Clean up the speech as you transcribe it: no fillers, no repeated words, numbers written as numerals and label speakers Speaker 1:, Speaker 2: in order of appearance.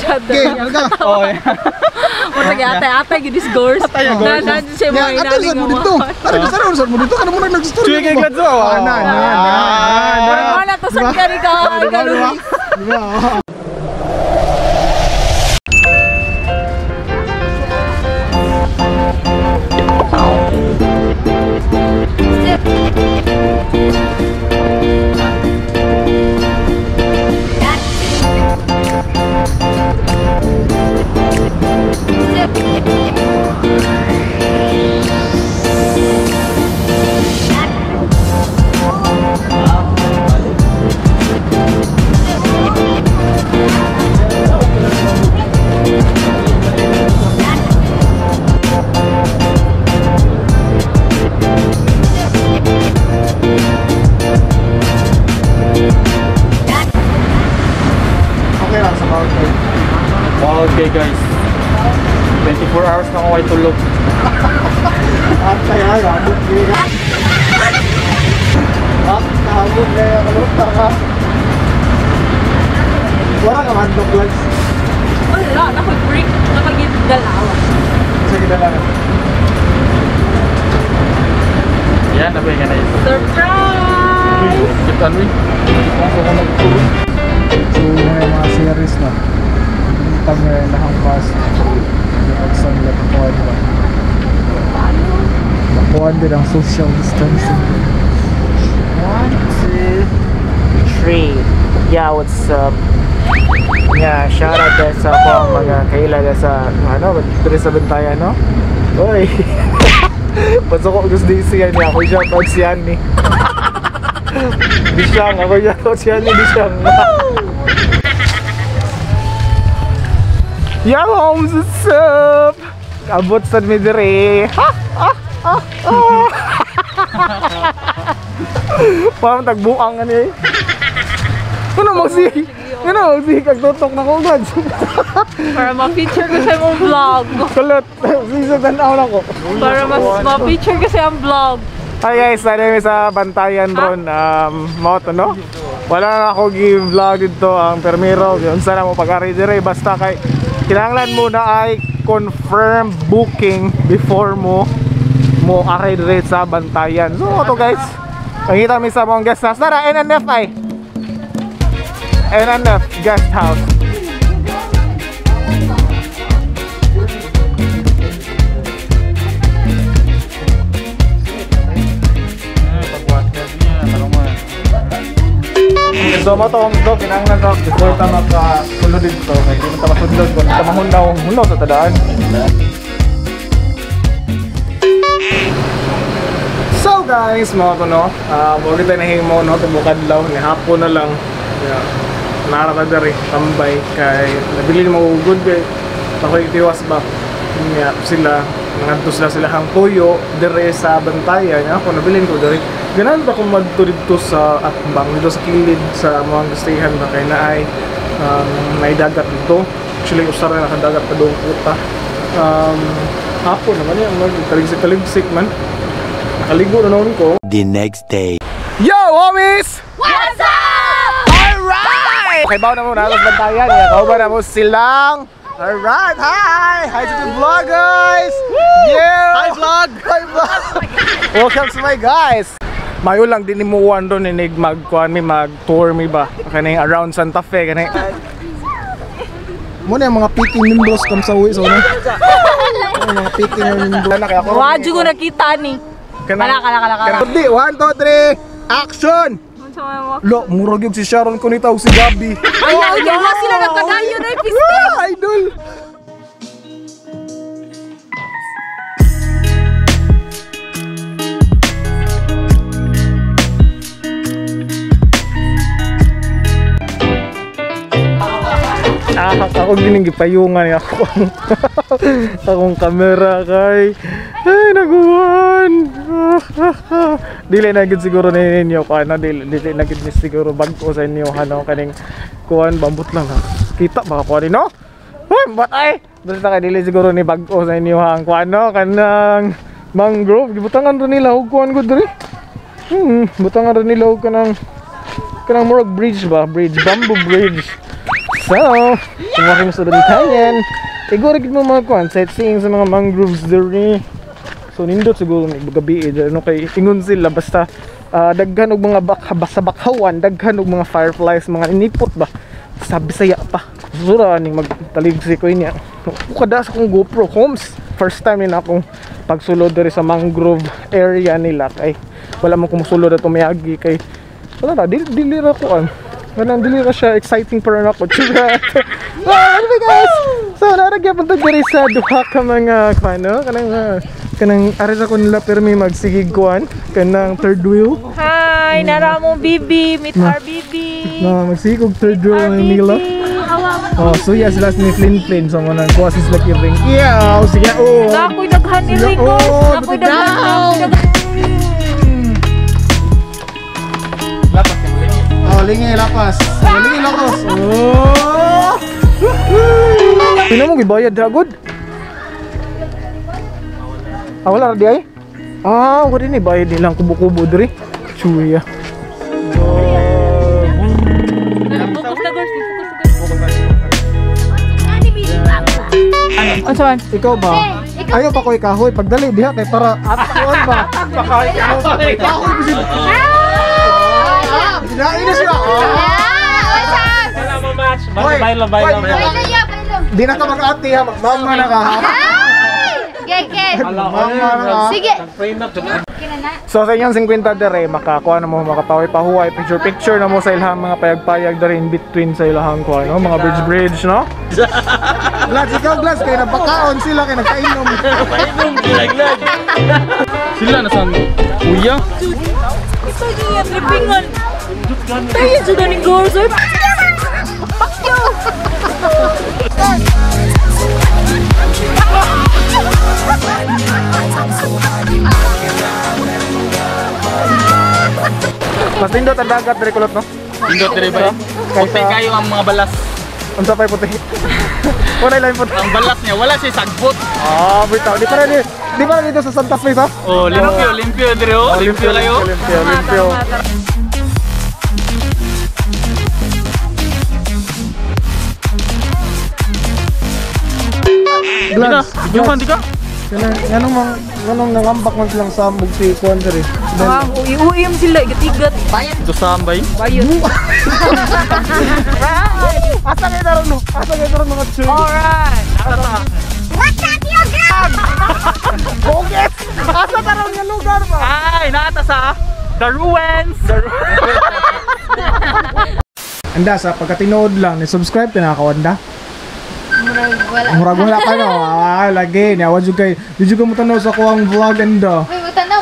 Speaker 1: other.
Speaker 2: Okay, alga.
Speaker 3: Oh, yeah.
Speaker 1: Murag ate-ate gid is goals. Na na siya
Speaker 2: Ya,
Speaker 1: mga
Speaker 2: ato
Speaker 1: inaling
Speaker 2: sa mo
Speaker 1: nga
Speaker 2: dito. Ari sa sa mo dito kana mo nag-story.
Speaker 3: Chuy kay Gladso.
Speaker 2: Ah, na na na.
Speaker 1: Murag mo na to sa kani ka
Speaker 2: Diba?
Speaker 1: Luis.
Speaker 2: Diba? Okay lang sa counter.
Speaker 3: Okay guys. 24 hours na ako ay tulog.
Speaker 2: Atay ay, abot gid ka. Ah, abot kaya kalot ka. Wala ka man dog vlogs.
Speaker 1: Wala, naka-break, nakagidalawa.
Speaker 2: Sige na lang.
Speaker 3: Yan, nabay ka na ito.
Speaker 1: Surprise!
Speaker 3: Kita mo. Ako ko nagtulog.
Speaker 2: So, may mga series na. Kita mo yung nakangkas. Yung pagsanla, nakuha ba? Nakuha din ang social distancing.
Speaker 4: 1, 2, 3. Yeah, what's up? Yeah, shout out guys sa akong mga kaila sa ano, diri sa Bantayan, no? Oy. Pasok ko gusto din siya niya. Ako shout out si Annie. Bisyang, ako shout out si Annie Bisyang. Yo, Holmes, what's up? Abot sa mi dire. Ha? Ah, ah, ah. Parang tagbuang ano eh. Ano magsi? Ano magsi? Kag tutok na ko agad.
Speaker 1: Para ma-feature ko sa imong vlog.
Speaker 2: Kulot. Sige tanaw na ko.
Speaker 1: Para mas ma-feature ko sa imong vlog.
Speaker 2: Hi guys, tayo kami sa Bantayan ron. Mao to no? Wala na ako gi-vlog dito ang permiro. Unsa na mo pag-ari dire basta kay kinahanglan mo na ay confirm booking before mo mo ari dire sa Bantayan. So to guys. Nakita mi sa mong guest house. Tara, NNF ay. NNF guest house. So mo to do kinahanglan to before ta makasulod dito kay di man ta masudlod kung ta mahunaw hunaw sa tadaan. So guys, mo to no. Mo kita nahimo no tibok adlaw ni hapon na lang. Yeah. Nara ta diri tambay kay nabili mo good kay takoy tiwas ba. Nya sila nangadto sila sila hang tuyo dire sa Bantayan. Ako nabilin ko diri. Ganahan ba kung magto dito sa atbang dito sa kilid sa mga gustihan ba kay naay may dagat dito. Actually usar na nakadagat pa doon puta. Hapon naman yan, magtaligsik-taligsik man. Nakaligo na noon ko.
Speaker 5: The next day.
Speaker 2: Yo, homies!
Speaker 1: What's up?
Speaker 2: Alright! Okay, bawa na muna sa Bantayan. Kauban na mo silang. Alright, hi! Hi to the vlog, guys! Yeah!
Speaker 3: Hi vlog!
Speaker 2: Hi vlog! Welcome to my guys! Mayo lang din mo wan ron inig magkuan mi mag-tour mi ba kani around Santa Fe kani.
Speaker 6: Muna yung mga PT members kam sa uwi sa una. Mga PT members.
Speaker 2: Ana kay ako.
Speaker 1: Wadyo ko nakita ni.
Speaker 2: Kanang-
Speaker 1: Kala, kala, kala, kala.
Speaker 2: Di, 1 2 3, action! Lo, murag yung si Sharon Cuneta ug si Gabi.
Speaker 1: Ay, ay, ay, sila nagkadayon ay piste.
Speaker 2: Ah, idol! Ah, ako gining gipayungan ako ang akong kamera kay ay naguwan. Dili na gid siguro ninyo ko ano, dili, dili na gid ni siguro bag-o sa inyo ano kaning kuan bambot lang ha. Kita ba ko ani no? Uy, ba't ay? Basta kay dili siguro ni bag-o sa inyo ha ang kuan no kanang mangrove gibutangan ro nila og kuan gud diri. Butangan ro nila og kanang kanang murag bridge ba, bridge, bamboo bridge. So, kung sa Bantayan, iguro gid mo mga kuan sightseeing sa mga mangroves diri. So nindot siguro ni gabi eh, ano kay ingon sila basta daghan og mga sa bakhawan, daghan og mga fireflies, mga inipot ba. Sa Bisaya pa. Sura ning magtaligsik ko niya. Kada sa akong GoPro Holmes. First time ni na akong pagsulod diri sa mangrove area nila kay wala man kumusulod at tumiyagi kay wala ra dili ra ko an. Kanang dili ra siya exciting para nako. Well, anyway guys. So naragya punta diri sa duha ka mga kuano kanang kanang ari sa ko nila pero may magsigig kuan kanang third wheel.
Speaker 1: Hi, nara mo bibi, meet our bibi.
Speaker 2: Na magsigig og third wheel ang nila. Oh, so yes, sila ni Flynn Flynn so mo nang kuha sila ring. Yeah, sige oh.
Speaker 1: Nakoy daghan ni Rico. Nakoy daghan.
Speaker 6: Oh, lingi lapas. Lingi lapas.
Speaker 2: Oh! Pino mo gibayad ha gud? Ah, wala ra di ay? Ah, wala ni bayad nilang kubo-kubo diri. Chuya.
Speaker 1: Focus na girls, focus na girls. Unsa man?
Speaker 6: Ikaw ba? Ayaw pa ko ikahoy. Pagdali diha kay para kuan ba? Kahoy kahoy bisin. Dinain na siya.
Speaker 3: Wala mo match. Baylo, baylo, baylo.
Speaker 6: Di na ka mag-ate ha, magmama na ka ha. Magmama na ka.
Speaker 5: Sige.
Speaker 2: So sa inyong 50 dere makakuha na mo makapawi pahuway picture picture na mo sa ilahang mga payag-payag dere in between sa ilahang kuha no mga bridge bridge no.
Speaker 6: Glads, ikaw glads, kay nabakaon sila, kay nagkainom.
Speaker 3: Painom, gilaglag. Sila na sa kuya.
Speaker 1: Ito yung trippingan. Tayo jud ni girls. Oy. Pakyo.
Speaker 2: Mas nindot ang dagat dere kulot no.
Speaker 3: Nindot dire ba? Puti kayo ang mga balas.
Speaker 2: Unsa pay puti? Wala lang puti.
Speaker 3: Ang balas niya wala siya sagbot.
Speaker 2: Ah, bitaw di para di para dito sa Santa Fe sa.
Speaker 3: Oh, limpyo, limpyo dire oh. Limpyo kayo.
Speaker 2: Limpyo, limpyo.
Speaker 6: Glads,
Speaker 3: Yung di ka?
Speaker 6: Kanang anong nangambak man silang sambog si kuan dere.
Speaker 1: Ah, uwi-uwi sila igat-igat.
Speaker 3: Ito sa ambay.
Speaker 1: Bayot.
Speaker 2: Asa kay daron no? Asa kay daron mga chuy?
Speaker 1: Alright.
Speaker 2: Boges! Asa taron nga lugar ba?
Speaker 3: Ay, naata sa The Ruins. The Ruins.
Speaker 6: Anda sa pagkatinood lang ni subscribe tinakawanda.
Speaker 5: Wala.
Speaker 6: Murag wala ka no. Ah, lagi niya wa jud kay di jud ka mo tan-aw sa kuang vlog anda.
Speaker 5: Uy, tanaw.